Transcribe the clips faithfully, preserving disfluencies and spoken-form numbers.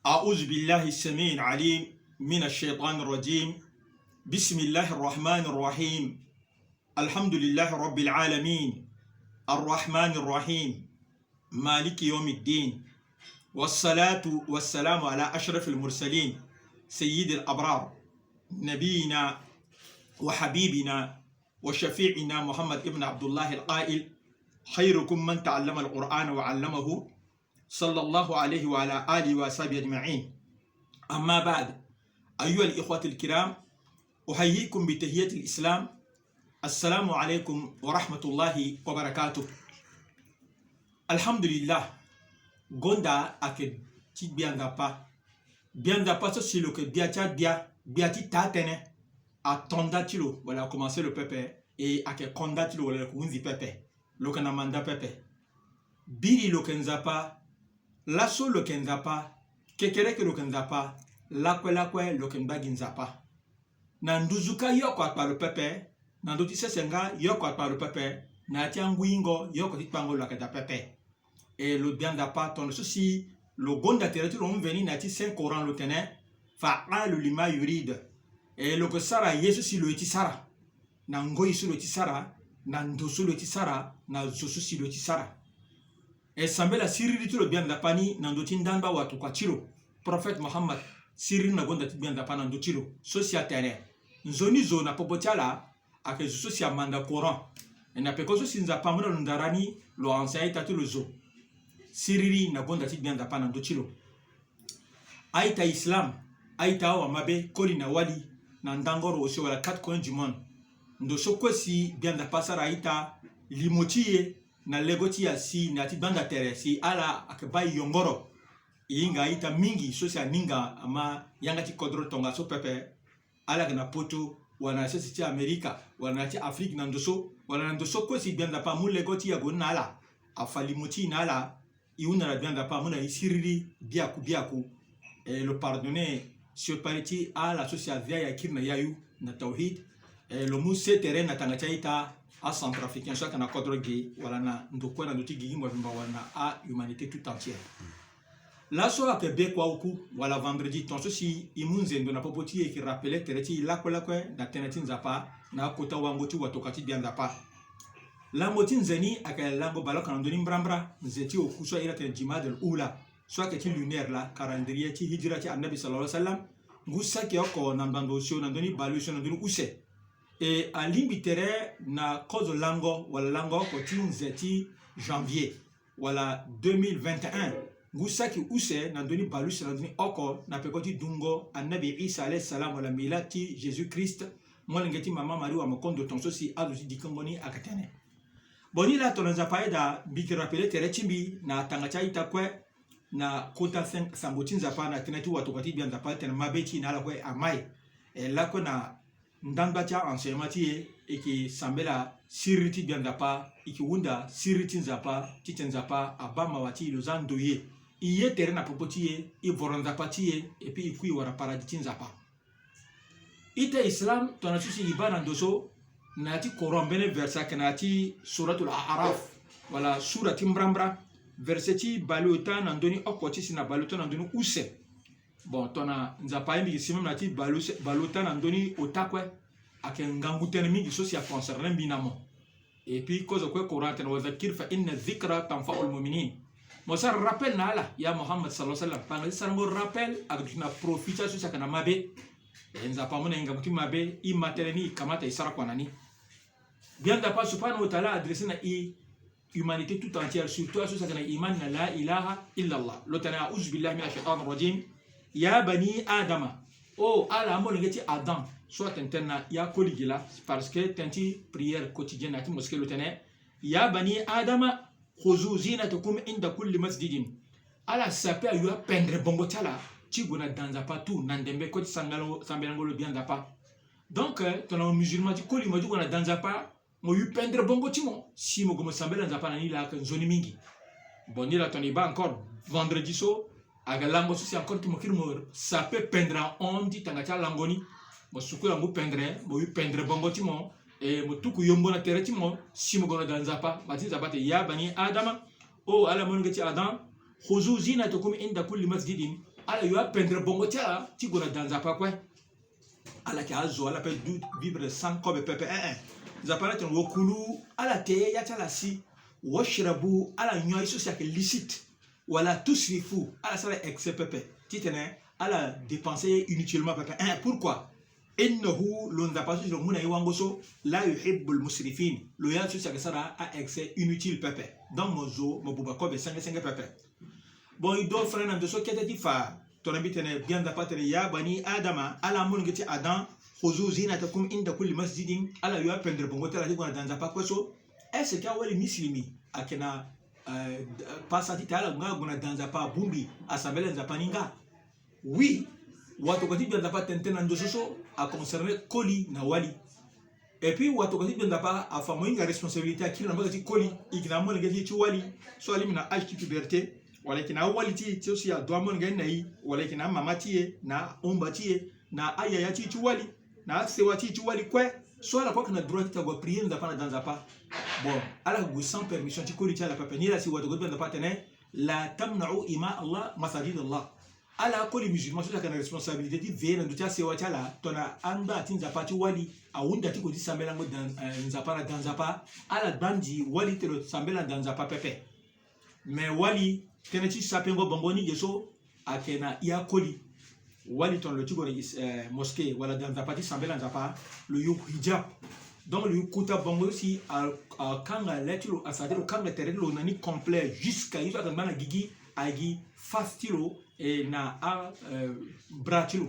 أعوذ بالله السميع العليم من الشيطان الرجيم. بسم الله الرحمن الرحيم. الحمد لله رب العالمين. الرحمن الرحيم. مالك يوم الدين. والصلاة والسلام على أشرف المرسلين سيد الأبرار نبينا وحبيبنا وشفيعنا محمد ابن عبد الله القائل: خيركم من تعلم القرآن وعلمه، صلى الله عليه وعلى آله وصحبه أجمعين. أما بعد، أيها الإخوة الكرام، أحييكم بتحية الإسلام. السلام عليكم ورحمة الله وبركاته. الحمد لله. Gonda ayeke ti Gbia Nzapa. Gbia Nzapa so si lo yeke gbia ti agbia, gbia ti taa-tënë. Ato nda ti lo wala akomanse lo pepe, e ayeke ko nda ti lo wala lo yeke hunzi pepe. Lo yeke na manda pepe. Biri lo yeke Nzapa, laso lo yeke Nzapa, kekereke lo yeke Nzapa, lakue lakue lo yeke ngbagi Nzapa. Na nduzu kâ, yoko akpa lo pepe. Na ndö ti sese nga, yoko akpa lo pepe. Na ya ti anguingo, yoko ti kpango lo ayeke daa pepe. E lo Gbia Nzapa, tongana so si lo gonda tere ti lo mveni na ya ti Saint Coran, lo tene: فعال لما يريد. E lo yeke sara ye so si lo ye ti sara, na ngoi so lo ye ti sara, na ndo so lo ye ti sara, na zo so si lo ye ti sara. E sambela siriri ti lo Gbia Nzapa ni na ndö ti ndangba watokua ti lo, Prophète Mohammed, siriri na gonda ti Gbia Nzapa na ndö ti lo. So si atene, nzoni zo na popo ti ala, ayeke zo so si amanda Coran. E na peko so si Nzapa amu na lo ndara ni, lo enseigné a-ita ti lo zo. Siriri na gonda ti Gbia Nzapa na ndö ti lo. A-ita Islam, a-ita awamabe, koli na wali, na ndangoro aussi wala quatre coins du monde. Ndo so kue si Gbia Nzapa asara a-ita, limo ti e na lego ti e asi na ya ti gbanda tere si ala ayeke baa e yongoro. E hinga a-ita mingi so si aninga ama yanga ti kodro tongaso pepe. Ala yeke na poto, wala na sese ti Amerika, wala na ya ti Afrique na ndo so, wala na ndo so kue si Gbia Nzapa amu lego ti e ague ni na ala, afa limo ti e na ala, e hunda na Gbia Nzapa amu na e siriri biaku biaku. E lo pardonné siokpari ti ala so si avia e akiri na yayu na tawhid. E lo mu se tere na tanga ti a-ita acentrafricain so ayeke na kodro ge wala na ndo kue na ndö ti gigi mobimba wala na a-humanité tout entière. Laso ayeke be kua oku wala vendredi, tongaso si e mu nzendo na popo ti e, e yeke rappelé tere ti e lakue lakue na tënë ti Nzapa na akota wango ti watokua ti Gbia Nzapa. Lango ti nze ni ayeke lango baleoko na ndö ni mbrambra, nze ti oku so ahiri atene Jumada al Ula, so ayeke ti lunaire la, calendrier ti hijra ti Annabi sallallahu alaihi wasallam, ngu saki oko na mbando osio na ndö ni baleosio na ndö ni use. E alingbi tere na kozo lango wala lango oko ti nze ti janvier wala deux mille vingt et un, ngu saki use na ndö ni baleuse na ndö ni oko na peko ti dungo Annabi Isa alayhi salam wala milad ti Jésus Christ, molenge ti mama Marie wa mokondo, tongaso si azo ti dikongo ni ayeke tene. Bon, ni laa tongana Nzapa ayeda, mbi yeke rappelé tere ti mbi na tanga ti a-ita kue na kota sango ti Nzapa na tënë ti watokua ti Gbia Nzapa, tene mabe ti e na ala kue amai. E lakue na ndangba ti a-enseignement ti e, e yeke sambela siriri ti Gbia Nzapa, e yeke hunda siriri ti Nzapa, titene Nzapa abaa mawa ti e, lo za ndoye. E ye tere na popo ti e, e voro Nzapa ti e, et puis e kui wara paradis ti Nzapa. Ita Islam, tongana so si e baa na ndo so, na ya ti Coran mbeni verset ayeke na ya ti Suratul A'raf, wala sura ti mbrambra, verset ti baleota na ndö ni oko ti si na baleota na ndö ni use. Bon, tongana Nzapa aye mbi yeke si même na ti baleota na ndö ni ota kue, ayeke ngangu tënë mingi so si aconcerné mbi na mo. Et puis kozo kue Coran atene: وذكر فإن الذكرى تنفع المؤمنين. Mo sara rappel na ala, ya Muhammad sallallahu alaihi wasallam, panga ti sarango rappel, ayeke duti na profit ti aso si ayeke na mabe. E Nzapa amu na e ngangu ti mabe, e ma tënë ni, e kamata e sara kua na ni. Gbia Nzapa subhanahu wa ta'ala adressé na e humanité tout entière, surtout aso si ayeke na iman na la ilaha illa Allah. Lo tene: أعوذ بالله من الشيطان الرجيم. يا بني آدم. Oh ala amolenge ti Adam, so atene tënë na ya koli gi laa, parce que tënë ti prière quotidienne na ya ti mosquée lo tene: يا بني آدم خذوا زينتكم عند كل مسجد. Ala sape ayo apendre bongo ti ala ti gue na da Nzapa tout na ndembe kue ti sambela, sambelango lo Gbia Nzapa. Donc, euh, tongana mo musulman ti koli, mo ti gue na da Nzapa, mo yu pendre bongo ti mo si mo gue mo sambela Nzapa na ni laa, ayeke nzoni mingi. Bon, ni laa tongana e baa encore vendredi so, ayeke lango so si encore ti mo kiri mo sape pendre ahon ti tanga ti alango ni. Mo sukula ngu pendre, mo yu pendre bongo ti mo, e mo tuku yombo na tere ti mo si mo gue na da Nzapa. Ba ti Nzapa atene: يا بني آدم, oh ala molenge ti Adam, خذوا زينتكم عند كل مسجد. Ala yo apendre bongo ti ala ti gue na da Nzapa kue. Ala yeke azo, ala pe du vivre sans kobe pepe, eh eh. Nzapa ala tene wakulu, ala te ya ti ala si. Washrabu, ala nyon aye so si ayeke licite. Wala tusrifu, ala sara excès pepe. Titene ala dépenser ye inutilement pepe, eh eh. Pourquoi? Innahu, lo Nzapa so si lo mu na ye wango so, la yuhibbul musrifin, lo ya so si ayeke sara a-excès inutile pepe. Donc mo zo mo buba kobe senge senge pepe. Bon, e do frère na ndo so kete ti fa, tongana mbi tene gbia Nzapa atene ya bani Adama, ala amolenge ti Adam, khuzu zinatakum inda kulli masjidin, ala yo apendre bongo ti ala ti gue na da Nzapa kue so. Est-ce que awali misilimi ayeke na, euh, pasa titene ala nga gue na da Nzapa abongbi asambela Nzapa ni nga? Oui, watokua ti gbia Nzapa atene tënë na ndo so so aconcerné koli na wali. Et puis watokua ti gbia Nzapa afa mo hinga responsabilité akiri na mbage ti koli, e yeke na amolenge ti e ti wali, so alingbi na âge ti puberté, wala e yeke na awali ti e so si ado amolenge ni na e, wala e yeke na amama ti e, na ahomba ti e, na ayaya ti e ti wali, na asewa ti e ti wali kue, so ala kue ayeke na droit ti ague aprier Nzapa na da Nzapa. Bon, ala gue sans permission ti koli ti ala pepe. Ni la si watokua ti gbia Nzapa atene, la tamna'u ima Allah masajid Allah. Ala akoli musulman so si ayeke na responsabilité ti veiller na ndö ti asewa ti ala, tongana angba ti Nzapa ti wali ahunda ti ko ti sambelango da, eh, Nzapa na da Nzapa, ala gbandi wali ti lo sambela da Nzapa pepe. Mais wali, tënë ti sapengo bongo ni ge so ayeke na ya koli. Wali tongana lo ti gue na, eh, mosquée wala da Nzapa ti sambela Nzapa, lo yo hijab. Donc lo yo kota bongo so si a, akanga le ti lo, asara ti lo kanga tere ti lo na ni complet jusqu'à ye so ayeke ngba na gigi, ayeke gi face ti lo, e na a, euh, bras ti lo.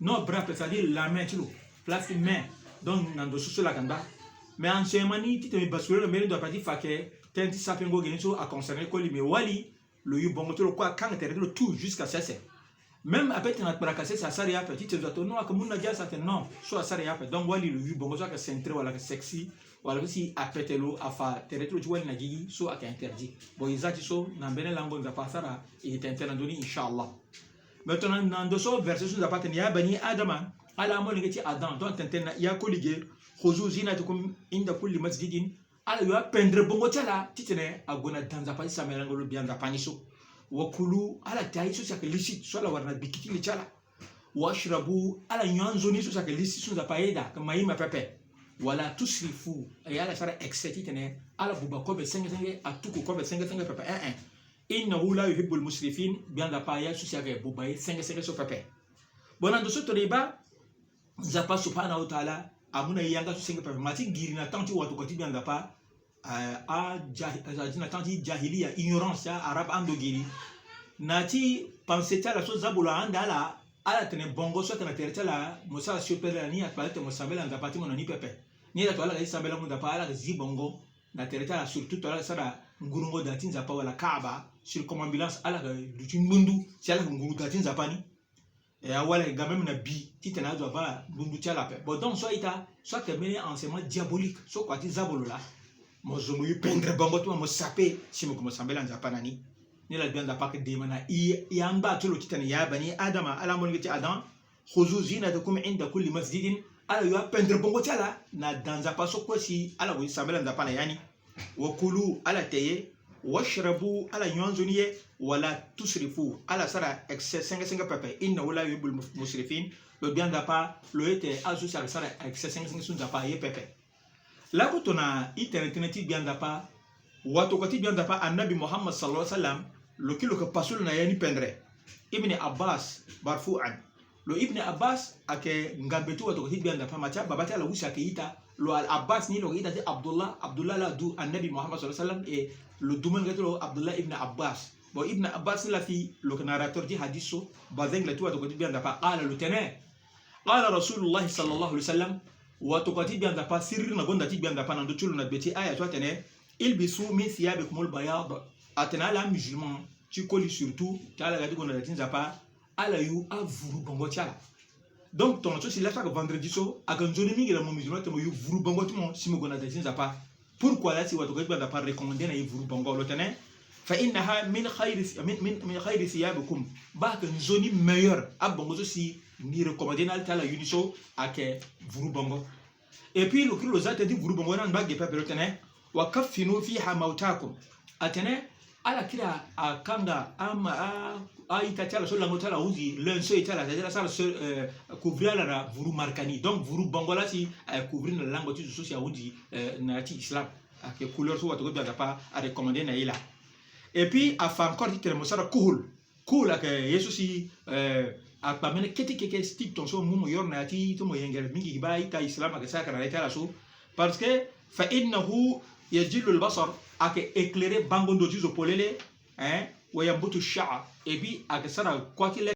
Non, bras, c'est-à-dire la main ti lo, place ti main. Donc na ndo so so la ayeke ngba. Mais enseignement ni titene mbi basculer na mbeni ndo ape ti fa ayeke tënë ti sapengo ge ni so aconcerné koli, mais wali lo yo bongo ti lo kue, akanga tere ti lo tout jusqu'à sese. Même ape tene akparaka sese asara ye ape, titene zo ato non, ayeke mu najasa, atene non, so asara ye ape. Donc wali lo yo bongo so ayeke cintré wala ayeke sexy, wala so si apete lo, afa tere ti lo ti wali na gigi, so ayeke interdit. Bon, e za ti so na mbeni lango Nzapa asara e tene tënë na ndö ni, inshallah. Mais tongana na ndo so verset so Nzapa atene ya bani Adama, ala amolenge ti Adam, donc atene tënë na ya koli ge, khuzu zinatakum inda kulli masjidin, ala yo apendre bongo ti ala titene ague na da Nzapa ti sambelango lo gbia Nzapa ni so. Wakulu, ala te aye so si ayeke licite so ala wara na biki ti li ti ala. Washrabu, ala nyon anzoni so si ayeke licite so Nzapa ayeda, ayeke maïma pepe. Wala tusrifu, e ala sara excès titene ala buba kobe senge senge, atuku kobe senge senge pepe, eh eh. Innahu la yuhibbul musrifin, gbia Nzapa aya so si ayeke buba ye senge senge so pepe. Bon, na ndo so tene e baa, Nzapa subhanahu wa ta'ala amu na e yanga so senge pepe. Ma ti giri na temps ti watokua ti gbia Nzapa, eh, a ja-, a ja-, na temps ti jahiliya, ignorance, a arabe ando giri. Na ti pensée ti ala so zabolo ahanda ala, ala tene bongo so ayeke na tere ti ala, mo sara surpele na ni, akpale tene mo sambela Nzapa ti mo na ni pepe. Ni ala to ala ga ti sambelango Nzapa, ala ga zi bongo na tere ti ala, surtout to ala sara ngurungo da ti Nzapa wala Kaaba, circonambulance, ala ga duti ngbundu si ala ga nguru da ti Nzapa ni. E awala e ga même na bi titene azo abaa ngbundu ti ala ape. Bon, donc so a-ita so ayeke mbeni enseignement diabolique so kua ti zabolo laa, mo zo mo yo pendre bongo ti mo, mo sape si mo ke mo sambela Nzapa na ni. Ni la gbia Nzapa ayeke dema na e, e angba ti lo titene ya bani Adama, ala amolenge ti Adam, khuzu zinatakum inda kulli masjidin, ala yo apendre bongo ti ala na da Nzapa so kue si ala gue ti sambela Nzapa na ya ni. Wakulu, ala te ye. Washrabu, ala nyon anzoni ye. Wala tusrifu, ala sara excès senge senge pepe. Innahu la yuhibbul mus-, musrifin. Lo gbia Nzapa lo ye te azo so si ayeke sara excès senge senge so Nzapa aye pepe. Lakue tongana e tene tënë ti gbia Nzapa, watokua ti gbia Nzapa Annabi Muhammad sallallahu alaihi wasallam, lo kiri lo yeke paso lo na ya ni pendre. Ibn Abbas, marfu'an. Lo Ibn Abbas ayeke ngambe ti watokua ti gbia Nzapa, ma ti ababa ti ala use ayeke ita. Lo Al Abbas ni lo yeke ita ti Abdullah, Abdullah la du Annabi Muhammad sallallahu alaihi wasallam, e lo du molenge ti lo Abdullah ibn Abbas. Bon, Ibn Abbas ni la si lo yeke narrateur ti hadith so, bazengele ti watokua ti gbia Nzapa, qala, lo tene, qala Rasulullahi sallallahu alaihi wasallam, watokua ti gbia Nzapa siriri na gonda ti gbia Nzapa na ndö ti lo na gbe ti aya so atene, ilbisu min thiyabikumul bayad. Atene ala amusulman ti koli surtout, ti ala ga ti gonda da ti Nzapa, ala yo avuru bongo ti ala. Donc tongana so si la so ayeke vendredi so, ayeke nzoni mingi na mo musulman titene mo yo vuru bongo ti mo si mo gue na da ti Nzapa. Pourquoi la si watokua ti gbia Nzapa recommandé na e vuru bongo? Lo tene, fa innaha min khayri, min, min, min khayri thiyabikum. Baa ayeke nzoni meilleur abongo so si mbi recommandé na ala ti ala yo ni so ayeke vuru bongo. Et puis lo kiri lo za tënë ti vuru bongo ni na ngba ge pepe, lo tene, wa kaffinu fiha mawtakum. Atene ala kiri akanga ama, a, a-ita ti ala so lango ti ala ahunzi, linceul ti ala, c'est-à-dire asara se, euh, couvrir ala na vuru markani. Donc vuru bongo laa si aye couvrir na lango ti zo so si ahunzi, euh, na ya ti islam. Ayeke couleur so watokua Nzapa arecommandé na e laa. Et puis afa encore ti tene mo sara kuhul. Kuhul ayeke ye so si, euh, akpamene kete keke stick ton so mo mu mo yoro na ya ti ti mo yengere mingi, baa a-ita islam ayeke sara ka na ya ti ala so. Parce que fa innahu yajillu al-basar, ayeke éclairer bango ndo ti zo polele, hein, wa yambutu sha'r. Et puis ayeke sara kua ti le